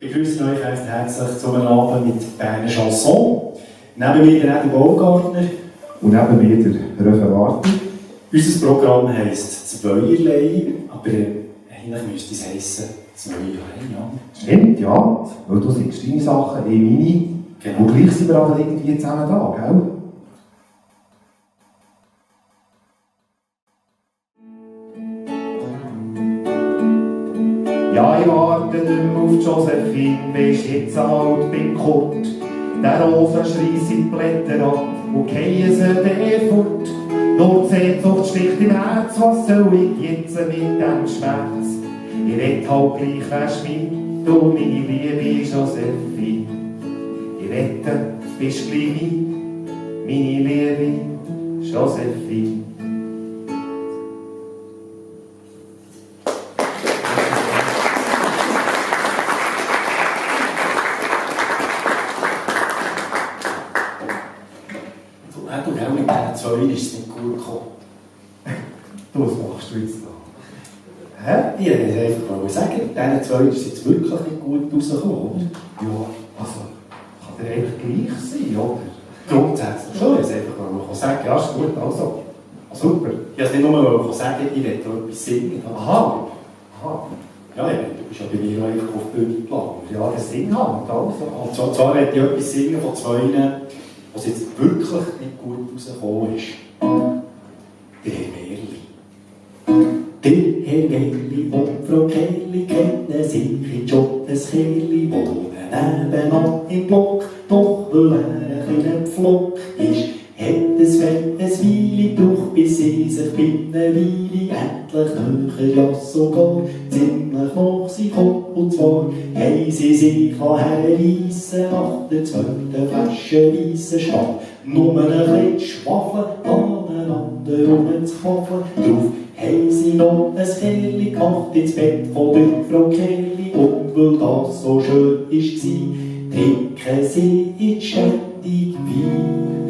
Ich begrüße euch recht herzlich zu einem Abend mit Berner Chanson. Neben mir der Edu Baumgartner. Und neben mir der Referat. Unser Programm heisst «Zweierlei», aber eigentlich müsste es heissen «Zweierlei», ja. Stimmt, ja. Weil du sagst deine Sachen, ich meine. Genau. Und gleich sind wir aber irgendwie zusammen da, gell? Ja, ich warte nicht mehr auf Josephine, weisst jetzt alt bin Kurt. Der Rosen schreisst die Blätter ab und fallen sie dann fort. Nur die Sehnsucht sticht im Herz, was soll ich jetzt mit dem Schmerz? Ich will halt gleich, wärst mein, du meine liebe Josephine. Ich wette, bist gleich meine liebe Josephine. Du, gell, mit diesen zwei ist es nicht gut gekommen. Du, was machst du jetzt da? Hä? Ich wollte einfach sagen, mit diesen zwei ist es jetzt wirklich nicht gut rausgekommen, oder? Ja, also, kann der eigentlich gleich sein, oder? Grundsätzlich schon, ich wollte einfach sagen. Ja, ist gut, also. Super. Ich wollte nicht nur sagen, ich will da etwas singen. Aha. Aha. Ja, du bist ja bei mir einfach auf die Bühne geplant. Ja, das Singen halt, also. Und zwar möchte ich etwas singen von zwei, was jetzt wirklich nicht gut rausgekommen ist. Der Herr Merli. Der Herr Merli und Frau Kelly kennen sich in Jottes Kerli, wohnen nebenan im Block, doch weil er ein kleiner Pflock ist, hat es fettes Weile gebraucht, bis sie sich binnen Weile endlich näher, ja sogar ziemlich nach sie kommt. Und zwar haben sie sich herreissen nach der zweiten Flasche weissen Stadt. Nur ein bisschen Schwafel aneinander rumzukaufen. Drauf haben sie noch ein Kerli gemacht ins Bett von der Frau Kelly. Und weil das so schön war, trinken sie jetzt ständig Wein.